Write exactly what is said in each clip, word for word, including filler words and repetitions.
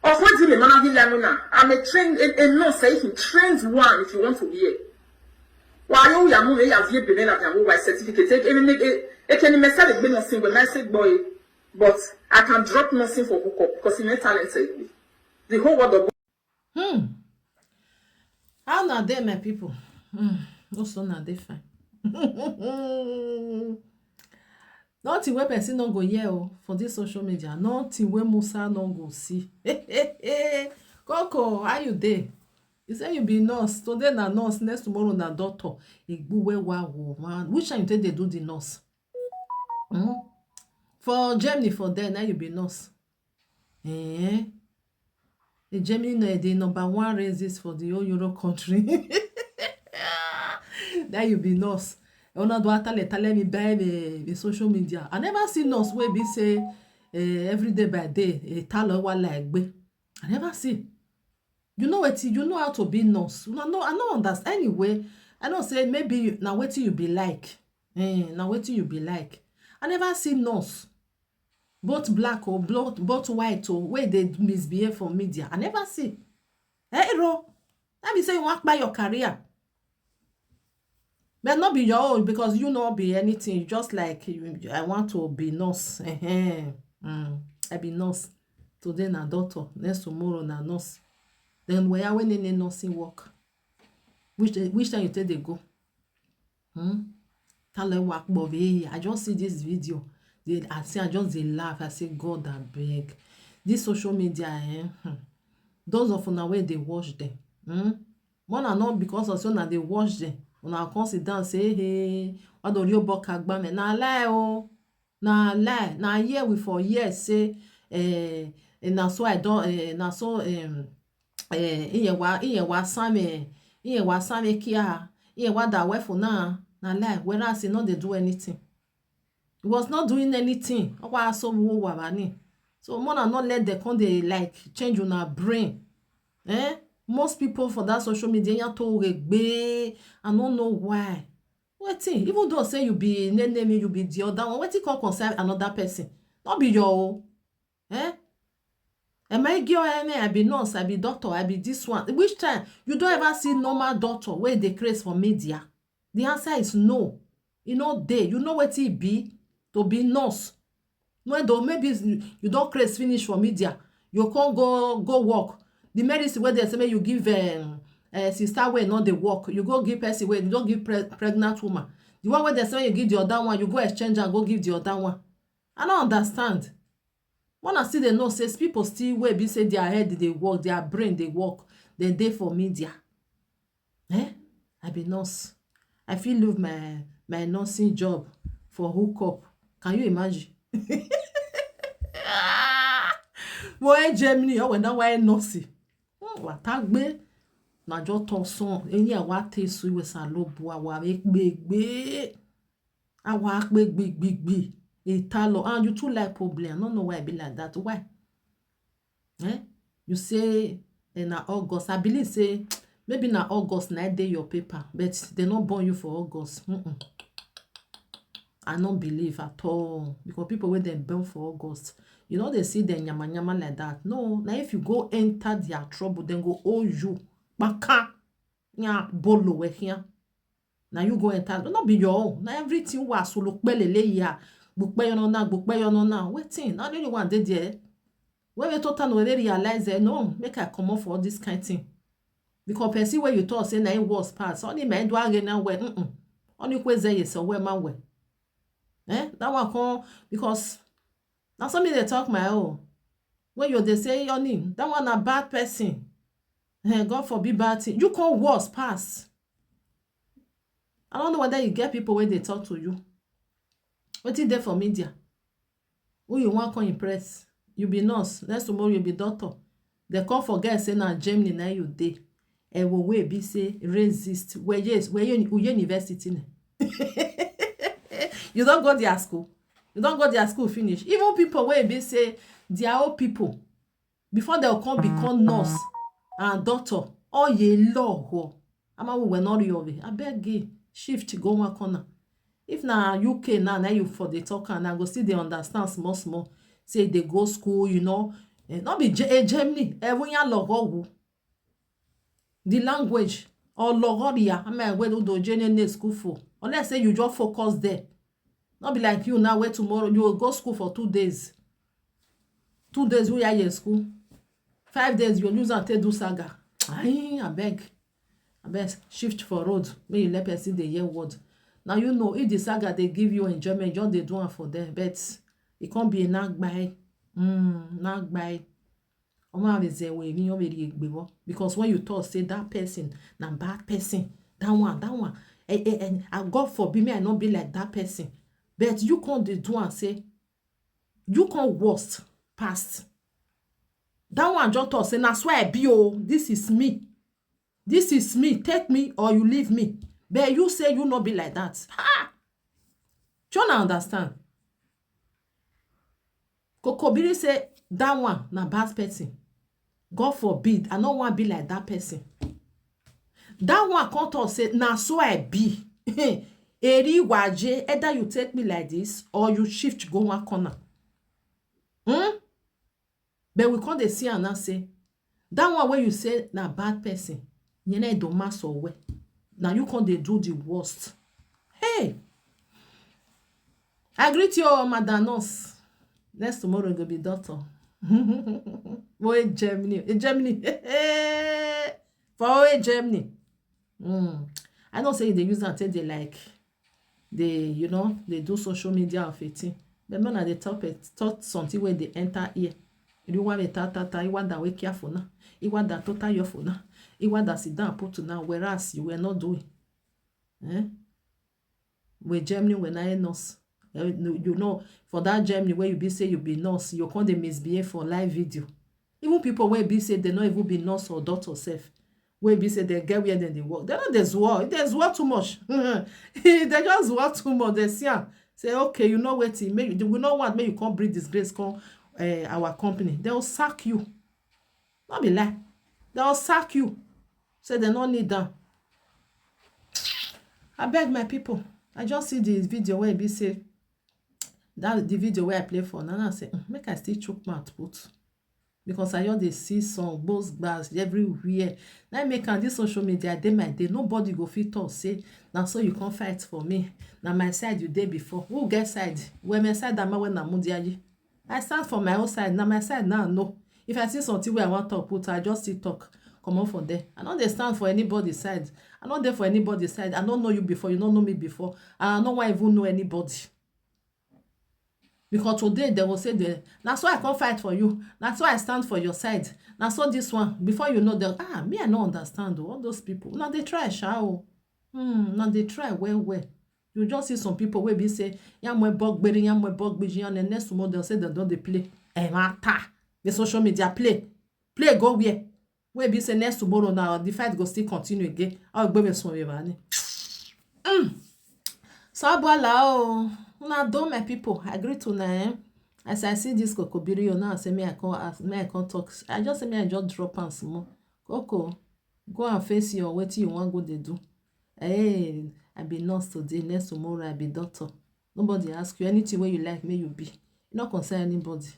Of what do you mean, Mama Villa Muna? I'm a trained, a, a nurse, I can trained one if you want to hear. Why you ya mun ya vie bene la ya wa certificate e ni e ke ni me sale gbe nursing we me se boy, but I can drop nursing for hookup because you know talented. The whole world of Hmm. How na dey, my people? Hmm. Also na dey fine. Nothing wey person no go hear o for this social media. Nothing wey Musa no go see. Coco, how you dey? You say you be nurse. Today na nurse, next tomorrow na doctor. Igbuwe wa wo man. Which time you take dey do the nurse? Hmm? For Germany for there, now you be nurse. Eh? The Germany na the number one racist for the whole Euro country. That you be nurse. Una do tale tale me by the, the social media. I never see nurse wey be say eh, every day by day, a talo wa like gbe. I never see. You know what? You know how to be nurse. Una know, I no understand. Anyway, I know say maybe you, na wetin you be like. Eh, na wetin you be like. I never see nurse, both black or both, both white or wey dey misbehave for media. I never see. Eh, Iro, that be say you wan kpai your career. But not be your own because you no be anything. You just like you, I want to be nurse. Ehen. Mm, I be nurse. Today na doctor. Next tomorrow na nurse. Then where when any nursing work? Which which time you take dey go? Hmm? Tale wa kpo be. I just see this video. They, I say I just dey laugh. I say God abeg. This social media, eh? Hmm. Those of una wey dey watch them. Hmm? More na not because of say una dey watch them. Una come sit down say, "Hey, what do you book agbame?" Na lie o. Na lie. Na here we for here say, eh, eh, na so I don, eh, na so, um, eh, iye wa, iye wa same, iye wa same kia, iye wa da we for now. Na lie. Whereas he no dey do anything. He was not doing anything. Owa so wo wa ba ni. So more na not let them come dey like change una brain. Eh? Most people for that social media, ya to regbe. I don't know why. Wetin? Even though say you be name name, you be the other one. Wetin come concern another person? Not be your own. Eh? Am I girl? I mean, I be nurse, I be doctor, I be this one. Which time you don't ever see normal doctor where they craze for media? The answer is no. You know they, you know what it be to be nurse. No, though maybe you don't craze finish for media. You can't go go work. The medicine where they say make you give um, uh, sister wey no dey work. You go give person wey you don't give pre pregnant woman. The one where they say you give the other one, you go exchange and go give the other one. I don't understand. When I see they know say people still wey be say their head dey work, their brain dey work, they dey for media. Eh? I be nurse. I fit leave my my nursing job for hookup. Can you imagine? Mo e Germany, oh, when I nursing. Hmm, watagbe. Na jo ton son. Eni a wa te su iwe sa lo bu awa e gbegbe. Awa pe gbigbigbi. Italo. And you too like problem. I don't know why I be like that. Why? Eh? You say eh, na August. I believe say maybe na August na dey your paper, but they no born you for August. Mm-mm. I no believe at all because people wey dem born for August, you know they see them nyama nyama like that. No, now if you go enter their trouble, then go owe you. Baka. Nya bolo we here. Now you go enter. No be your own. Now everything was solo pelele ya. Gbukpe yo no na, gbukpe yo no na. Wetin? Now the one dey there. When we total no dey realize that no, make I come off for all this kind thing. Because person where you talk say na it was pass. Only my do again now where mm-mm. Only kwe say yes or where man where. Eh? That one come because now something they talk my own. When you they say your name, that one a bad person. Eh, God forbid bad thing. You come worse pass. I don't know whether you get people when they talk to you. Wetin dey for media? Who you wan come impress? You be nurse. Next tomorrow you be doctor. They come forget say na Germany na you dey. Ewo wey be say racist. Where yes, where you uye university ne? You don't go their school. You don't go their school finish. Even people wey be say their own people before they come become nurse and doctor. Oh ye law ho. Ama we were not real. I beg you, shift go one corner. If na U K now, now you for the talk and I go see they understand small small. Say they go school, you know, Eh, no be Ge- eh, Germany, eh, we ya logo wu. The language, or logoria, I mean, where do Jene school for? Unless say you just focus there. Not be like you now, where tomorrow you will go school for two days. Two days we are in school. Five days you use and take do saga. Aye, I beg. I beg, shift for road. May you let person dey hear word. Now you know if the saga they give you enjoyment, just they do am for them. But it can't be a nag by. Mm, nag by. Omo, I say we, you know, very egbewo. Because when you talk, say that person, na bad person. That one, that one. And, and, and God forbid me, I not be like that person. But you can't dey do and say, you can't worst past. That one just talk, say, na so I be, oh, this is me. This is me. Take me or you leave me. But you say you not be like that. Ha! Do you understand? Kokobiri say, that one na bad person. God forbid, I no wan be like that person. That one come talk say, na so I be. Eri waje, either you take me like this or you shift go one corner. Hmm? But we come dey see am now say, that one wey you say na bad person, yẹn na don mass owe. Now you come dey do the worst. Hey! I greet you all, Madam Nurse. Next tomorrow go be doctor. Owe Germany. Eh, Germany. For Owe Germany. Mm. I know say they use and take they like, they, you know, they do social media of a thing. But man, they talk it, talk something where they enter here. You want me ta ta ta, you want that wake your phone now. You want that total your phone now. You want that sit down put now, whereas you were not doing. Eh? With Germany, when I nurse. Eh, no, you know, for that Germany where you be say you be nurse, you can't dey misbehave for live video. Even people where be say they not even be nurse or doctor self. Where be say they get where then they work. They not they swore. If they swore too much. They just swore too much. They see am. Say, okay, you know what? Make, we not want make you come bring disgrace come, eh, our company. They will sack you. Not be lie. They will sack you. Say they no need them. I beg my people. I just see the video where be say that the video where I play for now. I say, "Mm, make I still chook mouth put." Because I just dey see some ghost bars everywhere. Now make on this social media, day my day, nobody go fit talk say, "Now so you can't fight for me. Now my side you day before." Who get side? Where my side am when I'm Mundiayi? I stand for my own side. Now my side now, no. If I see something where I want to put, I just still talk. Come on for there. I don't dey stand for anybody's side. I don't there for anybody's side. I don't know you before. You don't know me before. And I don't want even know anybody. Because today they will say, they, "That's why I can't fight for you. That's why I stand for your side. That's what this one." Before you know, they'll, ah, me, I don't understand, oh, all those people. Now they try, sha, oh. Hmm, now they try well, well. You just see some people wey be say, "Yamwe bog beri, yamwe bog biji," and the next tomorrow they'll say they don't dey play. Eh, matter. The social media play. Play go where? Wey be say next tomorrow now, the fight go still continue again. I'll be with some money. Mm. So, Abuala, oh, una do, my people. I agree to now, eh? As I see this Kokobiri, you now say me I come ask, me I come talk. I just say me I just drop am small. Koko, go and face your wetin you wan go dey do. Hey, I be nurse today, next tomorrow I be doctor. Nobody ask you. Anything wey you like, may you be. You no concern anybody.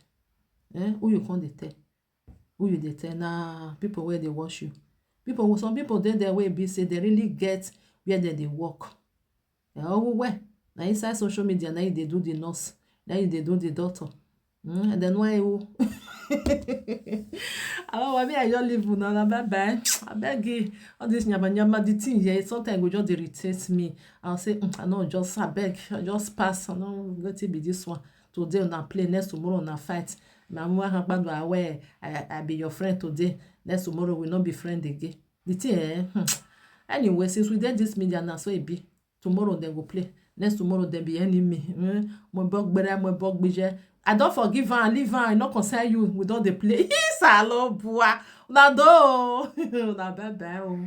Eh? Who you come dey tell? Who you dey tell? Na people wey dey watch you. People, some people dey there wey be say they really get where they dey work. Eh, oh, well, na inside social media na you dey do the nurse, na you dey do the doctor. Mm, and then why you? Oh, I mean, I just leave una. Bye bye. I beg you. All this nyama nyama, the thing here, sometimes go just irritate me. I'll say, "Mm, I know, just, I beg, I just pass. I know, let it be this one. Today una play, next tomorrow una fight. My mama hapa do aware. I, I be your friend today. Next tomorrow we not be friend again." The thing, eh? Hmm. Anyway, since we did this media now, so it be. Tomorrow they go play. Next tomorrow they be enemy. Hmm? Mo bog bere, mo bog bije. I don't forgive her, leave her. I not concern you. We don't dey play. Salo bua. Una do. Una bye bye. Oh.